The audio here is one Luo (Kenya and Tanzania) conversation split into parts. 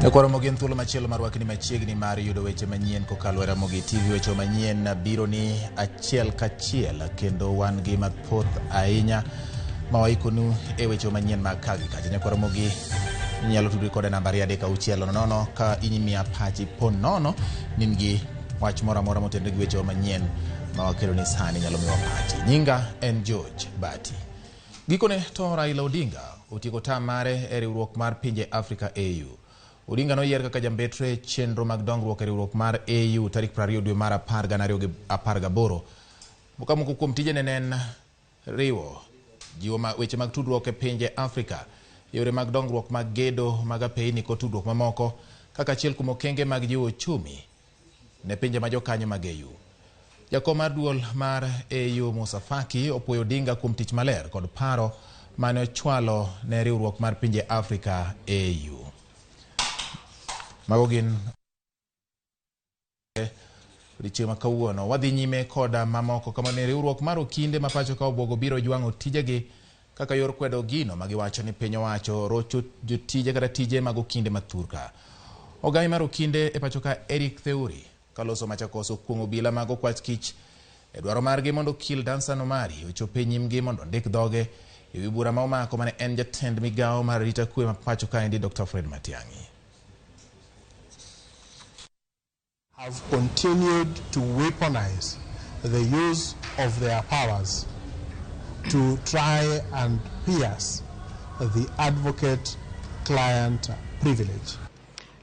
Koro gin thuolo machielo mar rwakni machiegni mar yudo weche manyien kokalo e Ramogi TV. Weche manyien biro ni achiel kachiel kendo wan gi mathoth ahinya ma waikonu e weche manyien mag ka gi kacha. Nyakwa Ramogi inyalo tudri koda namba 23600 ka imiya pachi po nono ni in gi wach moro amora motenore gi weche manyien ma wakeloni sani nyalo miwa pachi. Nyinga en George Bati. Gikone to Raila Odinga otieko tam mare e riwruok mar pinje Afrika AU. Odinga noyier kaka jambetre chenro mag dongruok e riwruok mar AU tarik 20 dwe mar 10 2018. Ka moko kuom tijene ne en riwo jiwo weche mag tudruok e pinje Afrika, yore mag dongruok mag gedo mag apeyni kod tudruok mamoko kaka achiel kuom okenge mag jiwo uchumi ne pinje ma jokanyo mag AU. Jakom mar duol mar AU Musa Faki opuoyo Odinga kuom tich maler kod paro mane ochwalo ne riwruok mar pinje Afrika AU. Mago gin odiechieng' ma kawuono. Wadhi nyime koda mamoko kama ne riwruok mar okinde ma pacho ka obwogo biro jwang'o tijegi kaka yor kwedo gino ma giwacho ni piny owacho rocho jotije kata tije mag okinde ma thurka. Ogai mar okinde e pacho ka Eric Theuri kaloso Machakos okuong'o obila mag okwach kich e dwaro margi mondo okil Dansan Omari ochop e nyimgi mondo ondik dhoge e wi bura ma omako mane en jatend migawo mar arita kwe ma pacho kaendi Dr. Fred Matiang'i. Have continued to weaponize the use of their powers to try and pierce the advocate-client privilege.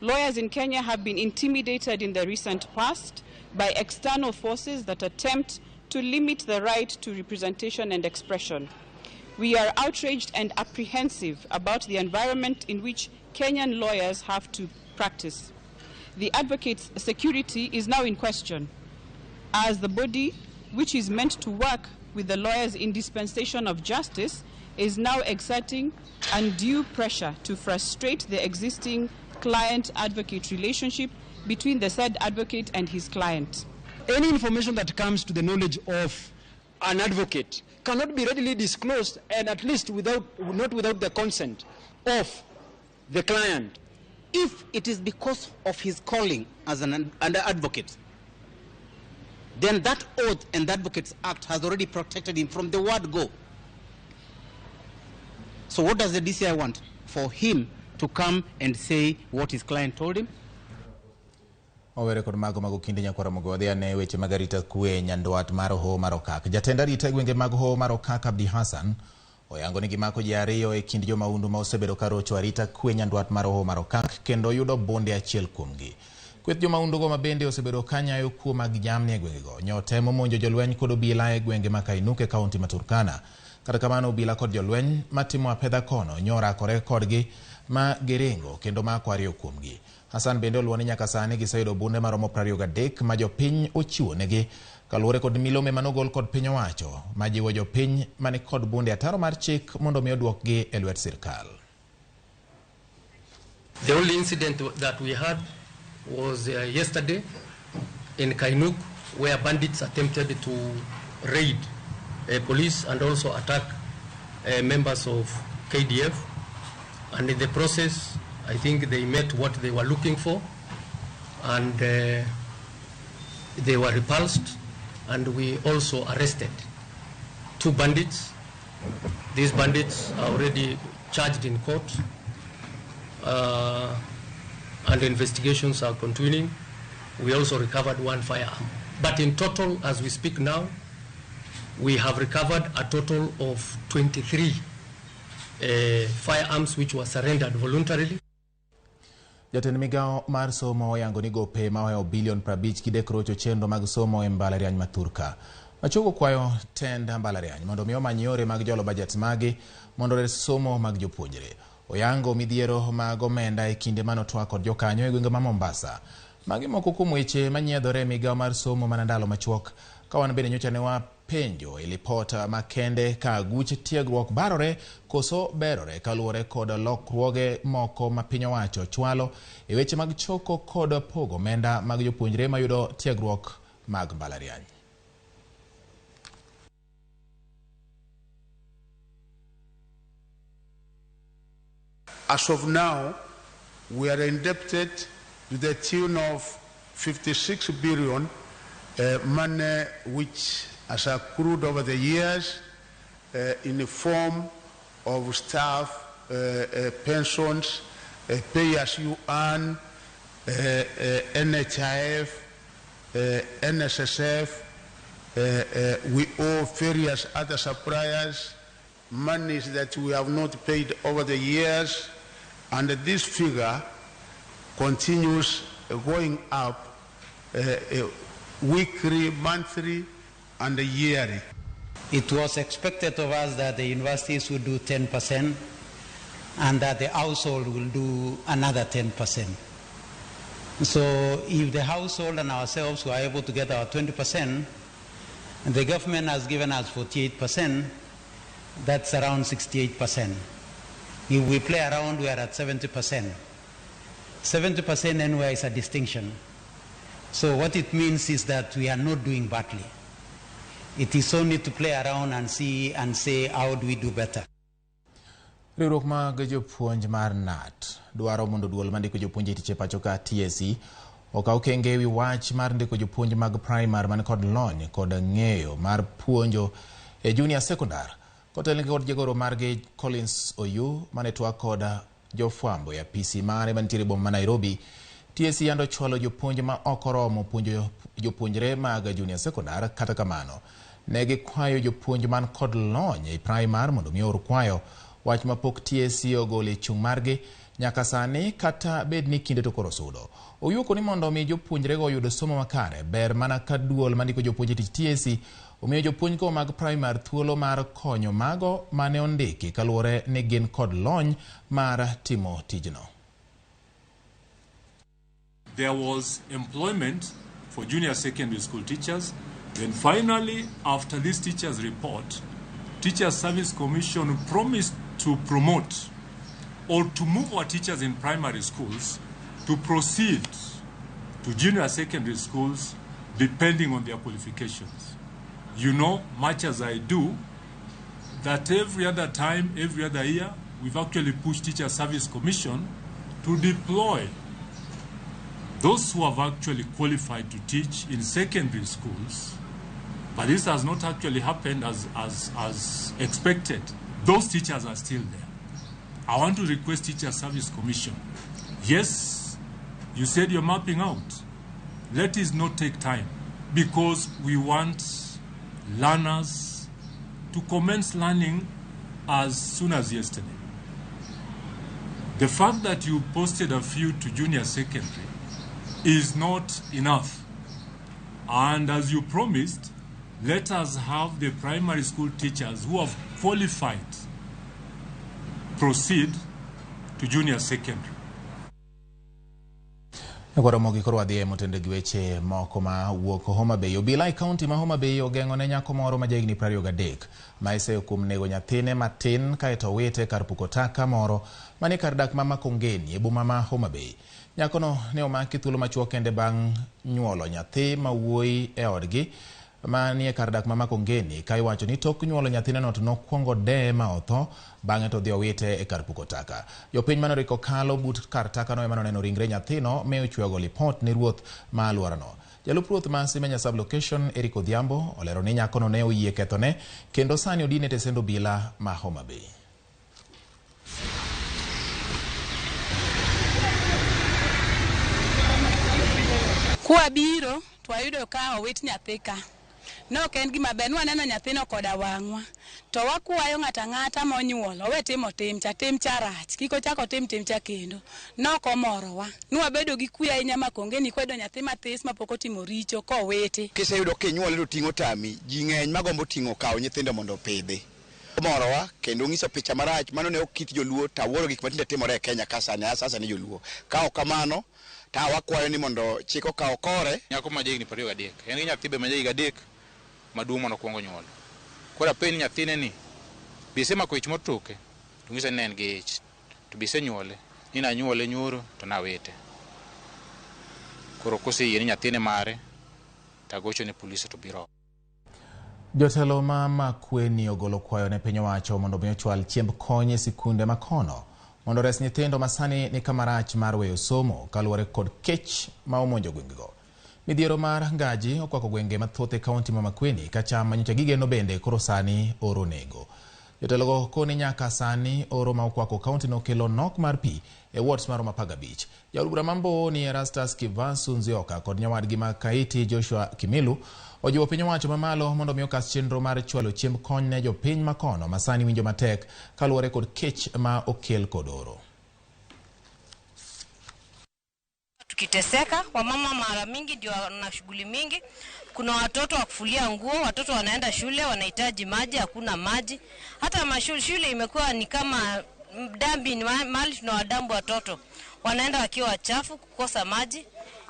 Lawyers in Kenya have been intimidated in the recent past by external forces that attempt to limit the right to representation and expression. We are outraged and apprehensive about the environment in which Kenyan lawyers have to practice. The advocate's security is now in question, as the body, which is meant to work with the lawyers in dispensation of justice, is now exerting undue pressure to frustrate the existing client-advocate relationship between the said advocate and his client. Any information that comes to the knowledge of an advocate cannot be readily disclosed, and at least not without the consent of the client. If it is because of his calling as an advocate, then that oath and the Advocates Act has already protected him from the word go. So what does the DCI want? For him to come and say what his client told him? Owere kod mago mag okinde nyakwara Mogo wadhi ane weche mag arita kwe nyandwat mar Hoho mar Okak. Jatend arita e gwenge mag Hoho mar Okak Abdi Hassan oyango ni gimako ji ariyo e kind jomahundu ma osebedo ka rocho arita kwe nyandwat mar Hoho mar Okak kendo yudo bunde achiel kuomgi. Kweth jomahundugo ma bende osebedo ka nyayo kuo mag jamni e gwengego nyotemo monjo jolweny kod obila e gwenge ma Kainuk e kaunti ma Turkana. Kata kamano obila kod jolweny matimo apedha kono nyorakore kodgi ma giringo kendo mako ariyo kuomgi. Hassan bende oluwo ni nyaka sani giseyudo bunde maromo 23 ma jopiny ochiwo negi kaluwore kod milome manogol kod piny owacho majiwo jopiny mani kod bunde ataro mar chik mondo mi oduokgi e lwet sirkal. The only incident that we had was yesterday in Kainuk, where bandits attempted to raid police and also attack members of KDF, and in the process I think they met what they were looking for, and they were repulsed, and we also arrested 2 bandits. These bandits are already charged in court, and investigations are continuing. We also recovered 1 firearm. But in total, as we speak now, we have recovered a total of 23 firearms which were surrendered voluntarily. Jatend migawo mar somo oyango ni gope ma ohewo bilion 53 rocho chenro mag somo e mbalariany ma Thurka. Machuogo kwayo tend mbalariany mondo mi omany yore mag jolo bajet magi mondo ores somo mag jopuonjre. Oyango midhiero mag omenda e kinde manotwak kod jokanyo e gwenge ma Mombasa. Magi moko kuom weche manyiedhore e migawo mar somo mana ndalo machuok. Ka wan bende nyocha ne wapenjo e lipot makende ka aguch tiegruok barore koso berore kaluwore kod lokruoge moko ma piny owacho chwalo e weche mag choko kod pogo omenda mag jopuonjre mayudo tiegruok mag mbalariany. As of now, We are indebted to the tune of 56 billion money which has accrued over the years in the form of staff pensions, pay as you earn, NHIF, NSSF. We owe various other suppliers monies that we have not paid over the years, and this figure continues going up weekly, monthly, and yearly. It was expected of us that the universities would do 10% and that the household will do another 10%. So if the household and ourselves were able to get our 20%, and the government has given us 48%, that's around 68%. If we play around, we are at 70%. 70% anywhere is a distinction. So what it means is that we are not doing badly. It is only to play around and see and say, how do we do better? Riwruok mag jopuonj mar KNUT dwaro mondo duol mandiko jopuonj e tich e pacho ka TSC okaw okenge ewi wach mar ndiko jopuonj mag primar man kod lony kod ng'eyo mar puonjo e junior secondar. Kotelnegi kod jagoro margi Collins Oyu mane twak kod jofwambo e apisi mare mantiere e boma ma Nairobi, TSC yando chwalo jopuonj ma ok oromo puonjo jopuonjre mag junior secondar. Kata kamano, ne gikwayo jopuonj man kod lony e primar mondo mi or kwayo, wach mapok TSC ogolo e chung' margi nyaka sani kata bed ni kinde to koro sudo. Oyuko ni mondo mi jopuonjrego oyud somo makare, ber mana ka duol mandiko jopuonj e tich TSC omiyo jopuonjgo mag primar thuolo mar konyo mago mane ondiki kaluwore ni gin kod lony mar timo tijno. There was employment for junior secondary school teachers. Then finally, after this teachers' report, Teacher Service Commission promised to promote or to move our teachers in primary schools to proceed to junior secondary schools depending on their qualifications. You know, much as I do, that every other time, every other year, we've actually pushed Teacher Service Commission to deploy those who have actually qualified to teach in secondary schools, but this has not actually happened as expected. Those teachers are still there. I want to request Teacher Service Commission. Yes, you said you're mapping out. Let it not take time, because we want learners to commence learning as soon as yesterday. The fact that you posted a few to junior secondary is not enough. And as you promised, let us have the primary school teachers who have qualified proceed to junior secondary. Koro koro wadhi e motende gi weche moko ma wuok Homa Bay. Obila e kaunti ma Homa Bay ogeng'o ne nyako moro ma jahigni 23 ma iseyo kuom nego nyathine matin kaeto owite kar puko taka moro manie kar dak ma Makongeni e boma ma Homa Bay. Nyakono ne omaki thuolo machuok kende bang' nyuolo nyathi ma wuoyi e odgi manie kar dak ma Makongeni, ka iwacho ni tok nyuolo nyathineno to nokwongo deye ma otho, bang'e to odhi owite e kar puko taka. Jopiny manoriko kalo but kar takano ema noneno ringre nyathino mi ochwogo lipot ne ruoth ma alworano. Jalup ruoth ma Simenya sub-location Eric Odhiambo olero ni nyakono ne oyie kethone kendo sani odine e tesend obila ma Homa Bay. Kwabiro to wayudo ka owit nyathi ka. Ne ok en gima ber, nwaneno nyathino koda wang'wa. To wakwayo ng'ato ang'ata monyuol owe timo tim cha, tim cha rach, kik ochak otim tim cha kendo. Nok omorowa. Nwabedo gi kuyo ahinya Makongeni kwayudo nyathi mathis mapok otimo richo kowiti. Kiseyudo kinyuole to ting'o tami, ji ng'eny magombo ting'o kawo nyithindo mondo opidhi. Morowa kendo ng'iso picha marach, mano ne ok kit joluo, to awuoro gik matinde timore e Kenya ka sani, sasa ni joluo. Ka ok kamano, to wakwayo ni mondo chik okaw kore. Nyako ma jahigni 23, en gi nyathi be ma jahigni 3 maduong' mane okwongo nyuolo. Koro apenj ni nyathine ni, be isemako ich moro toke? To ng'isa ni ne en gi ich. To be isenyuole? Ni nanyuole nyoro to nawite. Koro koseyie ni nyathine mare, to agocho ne polise to biro. Jotelo ma Makueni ogolo kwayo ne piny owacho mondo mi ochwal chiemb kony e sikunde makono mondo ores nyithindo masani ni kama rach mar weyo somo kaluwore kod kech ma omonjo gwengego. Midhiero mar ngaji okwako gwenge mathoth e kaunti ma Makueni ka cham manyocha gigeno bende koro sani oro nego. Jotelogo koni nyaka sani oro ma okwako kaunti no kelo nok mar pi e wards maromo 15. Jaod bura ma Mbowoni Erastus Kivasu Nzioka kod nyawadgi ma Kaiti Joshua Kimilu ojiwo piny owacho mamalo mondo mi okas chenro mar chwalo chiemb kony ne jopiny makono ma sani winjo matek kaluwore kod kech ma okel kod oro. Tukiteseka, wamama mara mingi ndio wana shughuli mingi. Kuna watoto wa kufulia nguo, watoto wanaenda shule, wanahitaji maji, hakuna maji. Hata mashule shule imekuwa ni kama dambi, ni mahali tunawadambu watoto. Wanaenda wakiwa wachafu, kukosa maji.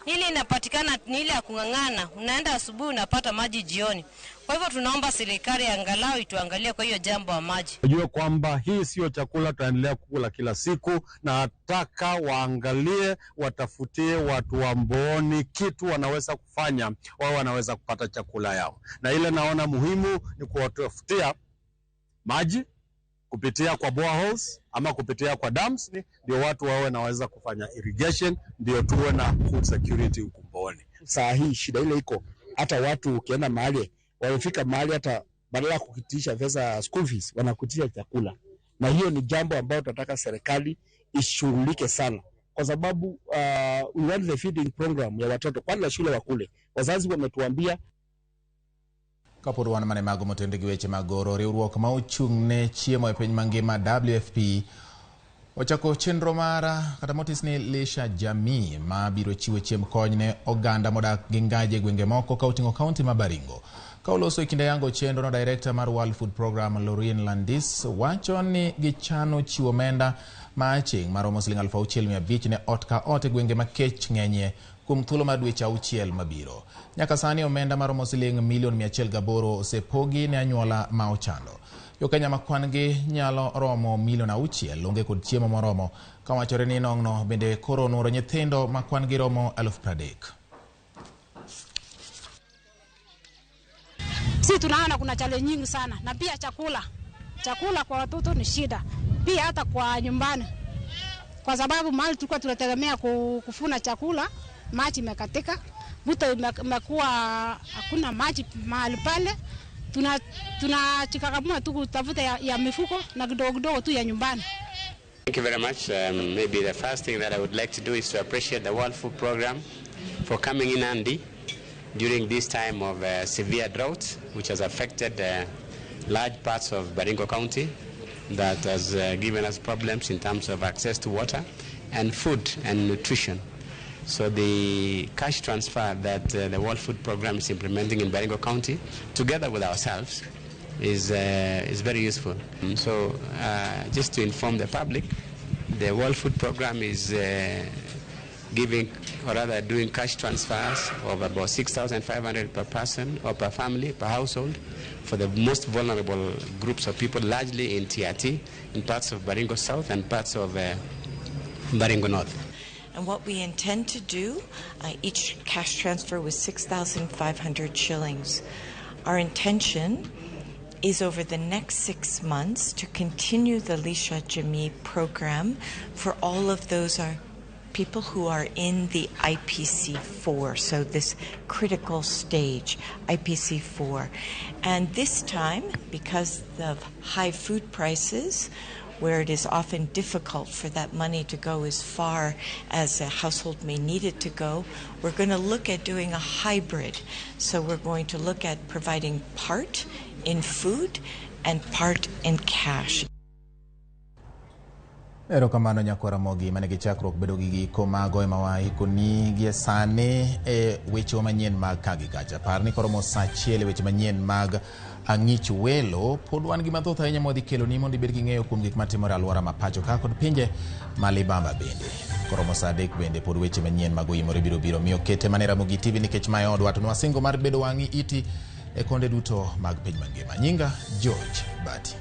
Ile inapatikana ni ile ya kung'ang'ana, unaenda asubuhi unapata maji jioni. Kwa hivyo tunaomba serikali angalau ituangalie kwa hiyo jambo wa maji. Wajue kwamba hii sio chakula tutaendelea kukula kila siku, na nataka waangalie, watafutie watu wa Mbooni kitu wanaweza kufanya, wao wanaweza kupata chakula yao. Na ile naona muhimu ni kuwatafutia maji kupitia kwa boreholes ama kupitia kwa dams, ndio watu wawe wanaweza kufanya irrigation, ndio tuwe na food security huku Mbooni. Saa hii shida ile iko, hata watu ukienda mahali wamefika mahali hata badala ya kukitisha pesa school fees wanakutisha chakula, na hiyo ni jambo ambayo tunataka serikali ishughulike sana, kwa sababu we want the feeding program ya watoto kwanza shule wakule. Wazazi wametuambia. Kapod wan mane mago motenore gi weche mag oro, riwruok ma ochung' ne chiemo e piny mangima WFP ochako chenro mar kata motis ni Lisha Jamii ma biro chiwo chiemb kony ne oganda modak gi ngaji e gwenge moko ka oting'o kaunti ma Baringo. Ka oloso e kinde yango chenro no, director mar World Food Program Lorraine Landis wacho ni gichano chiwo omenda ma aching' maromo siling 6,500 ne ot ka ot e gwenge ma kech ng'enyie kuom thuolo mar dweche 6 mabiro. Nyaka sani omenda maromo siling milion 108 osepogi ne anyuola ma ochando. Jo-Kenya ma kwan gi nyalo romo milion 6 onge kod chiemo moromo, kawachore ni nong'no bende koro onuoro nyithindo ma kwan gi romo 30,000. Si tunaona kuna challenge nyingi sana, na pia chakula kwa watoto ni shida, pia hata kwa nyumbani, kwa sababu mahali tulikuwa tunategemea kufuna chakula, maji imekatika, mto imekuwa hakuna maji mahali pale. Tunachikakamua tu kutafuta ya mifuko na kidogo kidogo tu ya nyumbani. Thank you very much. Maybe the first thing that I would like to do is to appreciate the World Food Program for coming in handy during this time of severe drought, which has affected large parts of Baringo County, that has given us problems in terms of access to water and food and nutrition. So the cash transfer that the World Food Program is implementing in Baringo County, together with ourselves, is very useful. So just to inform the public, the World Food Program is giving, or rather doing cash transfers of about 6,500 per person or per family, per household, for the most vulnerable groups of people, largely in TRT, in parts of Baringo South and parts of Baringo North. And what we intend to do, each cash transfer was 6,500 shillings. Our intention is over the next 6 months to continue the Lisha Jamii program for all of those are people who are in the IPC4, so this critical stage, IPC4. And this time, because of high food prices, where it is often difficult for that money to go as far as a household may need it to go, we're going to look at doing a hybrid. So we're going to look at providing part in food and part in cash. Erokamano nyakwara Ramogi mane gi chakruok bedo gi giko mago ema waikoni gie sani e weche manyien mag ka gi kacha. Par ni koromo saa 1 e weche manyien mag ang'ich welo pod wan gi mathoth ahinya mwadhi keloni mondo ibed gi ng'eyo kuom gik matimore alwora ma pacho ka kod pinje ma libamba bende. Koromo saa 3 bende pod weche manyien mag oyimore biro biro miyo kete mane Ramogi TV nikech mae odwa to nwasingo mar bedo wang'i iti e konde duto mag piny mangima. Nyinga George Bati.